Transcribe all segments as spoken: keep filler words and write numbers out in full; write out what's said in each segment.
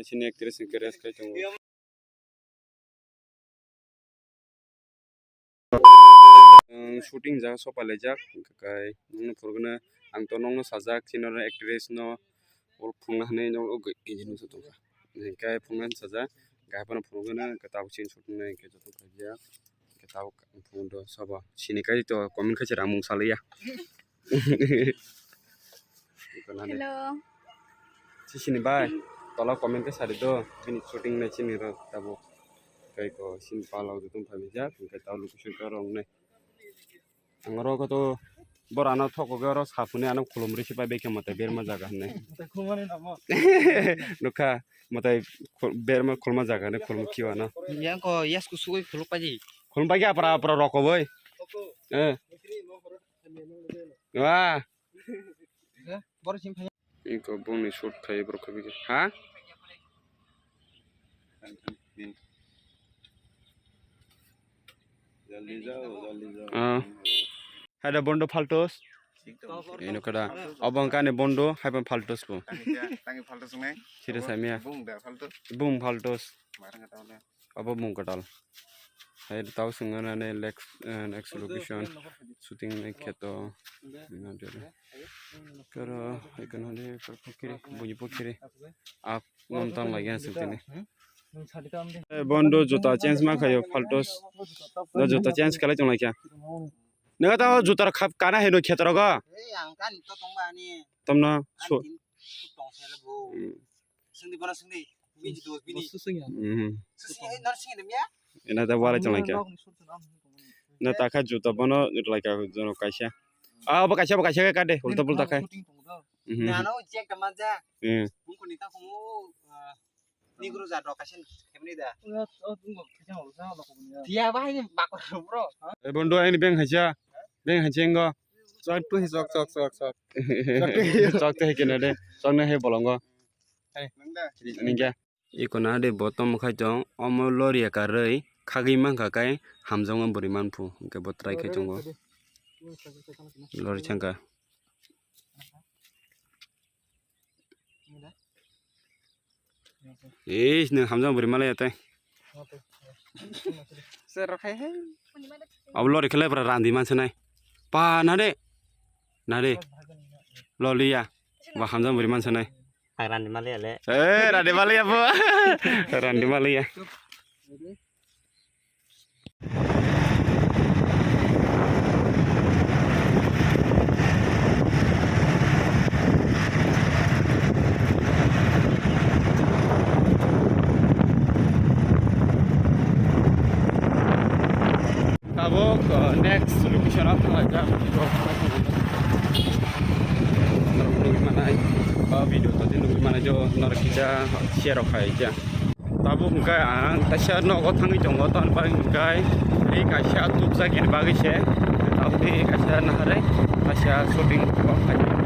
Chini actress hwnkhe rest khai tongo. Ang shooting jaga sopa laijak, hwnkhe kai nokni phurugno ang to nokno sajak, chini actress no phunukna hinwi nokgo gate o tongkha. Hwnkhe phunukna hinwi sajak, hwnkhe haphano phunukgwino hwnkhe tabuk chini shooting nai hwnkhe joto khaijak, hwnkhe tabuk phunukdo sobo sini kai to comment khaisa rang mung salaiya. Hello. Sisini bai, tola comment khe sari do, bini shooting nai chini rok tabuk. Kai ko sini pala o tong phaijak, hwnkhe tabuk location ka rong nai. Ang oro khe to borano thok khe oro saphuni ano khulumri se pai bekhe mwtai berma jaga hinwi. Mwtai khulumani namo? Nukha, mwtai khul-, berma khulma jaga hinwi khulum khiwano. Yang ko yasku sugui khuluk paji. Khulum paji apra apra roko boi. Eh. Wah. Iko bongni shoot khai borok khai bikhe. Ha? Jaldi jao, jaldi jao. Ah. Ada bondo faltos. Ino kada. Abang kane bondo, hai pang faltos ko. Tangi dia, tangi faltos ngai. Sida samia. Bung da faltos. Bung faltos. Marang kata wala. Abo mung kwtal. Hai tau swngo nani next, eh, next location shooting ni kheto. Karo hai kono de karo pokiri, buji pokiri. Ak non tan lagi aswk tini. Eh, bondo juta change ma khayo faltos. Da juta change khalai tong laikha. Nega tao juta khap kana heno kheto rogo. Ei, ang kan to tong ba ni. Tomno. An so- tin tong sele bo. Hmm. Sengdi bono sengdi. Bini dos bini. Bosu sengya. Mhm. Sengya, eh, nor sengya dem ya? Ina da wala chang kya. Na ta kha juta bono lai kya jono kaisa. Ah, bo kaisa, bo kaisa ka de, ulta pulta khai. Mhm. Na no check da manja. Hmm. Bungko ni ta komo, ah, ni guru ja do kaisa kemni da. Tiya bahai ni bakor bro. Eh, bondo, aini beng hacha. Beng hacha engo. Chok tu hi chok, chok, chok, chok. Chok tu hi kena de. Chok na he bolongo. Ningya. Iko na de bo tomo khai tong, omo lori ya karwi khagwi mankha kai hamjakma bwrwi manphu, hwnkhe bo try khai tongo. Lori changkha. Is, nwng hamjakma bwrwi malaya tei. Abo lori khe lepra randi manse nai. Pa nade. Nade. Loliya. Ba hamjakma bwrwi manse nai. Ang randi malaya le. Eh, randi malaya bo. Randi malaya. Tabuk, uh, next location o thanglaijak. Norok nugwi manai, o video todi nugwi manai jo, norok kisa share rok khai ja. Tabuk hwnkhe ang kaisa nogo thangwi tongo, tamoni bagwi hwnkhe ri kaisa tubjaknani bagwi se, tabukni kaisa naharwi kaisa shooting kok khai tongo.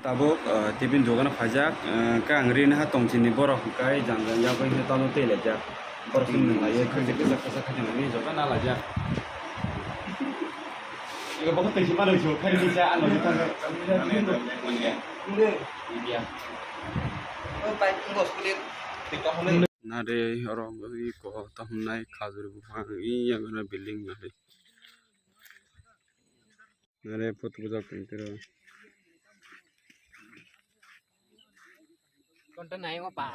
Tabuk, ah, tibin dogano phaijak, ah, khe ang ri naha tong chini borok hwnkhe jang jang yagwi hwnkhe tamo tei laijak. Borok se nwng lai khe kisa kisa khe nwng joto na laijak. Ego bokhe tei si manwi su khe ri sa ano jotang. Nare oro wngwi ko tamo nai khajur buphang iya building nai. Nare photo bujak tong tiro. Konta nai mo pa.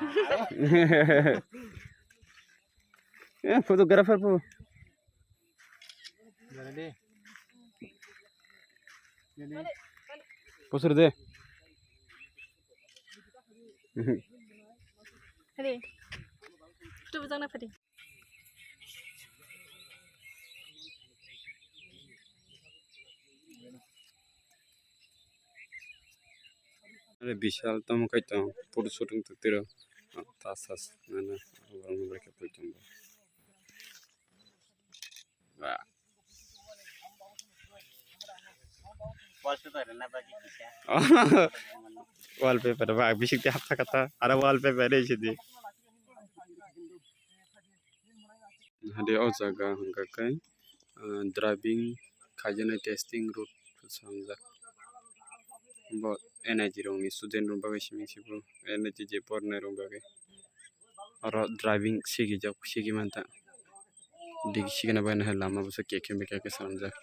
Eh, photographer po. Nare de. Posur de. Hadi. Tu bujang na padi. Are bishal tamo kai tong, photo shooting to tiro. Tas tas nana, borok ni bai khe poi tongo. Ba. Wallpaper na bagi kisa. Wallpaper ba, bisik te hapta kata, ara wallpaper re sidi. Hade o jaga hwnkha khe, ah, driving khaijaknai testing route swnamjak. Bo N I G rokni student rok bagwi simi se bo N I G je pornai rok bagwi. Oro driving sigijak, sigi mantha. Digi sigina bagwi no hai lama bwsa kekhe bwkhe khe swnamjak.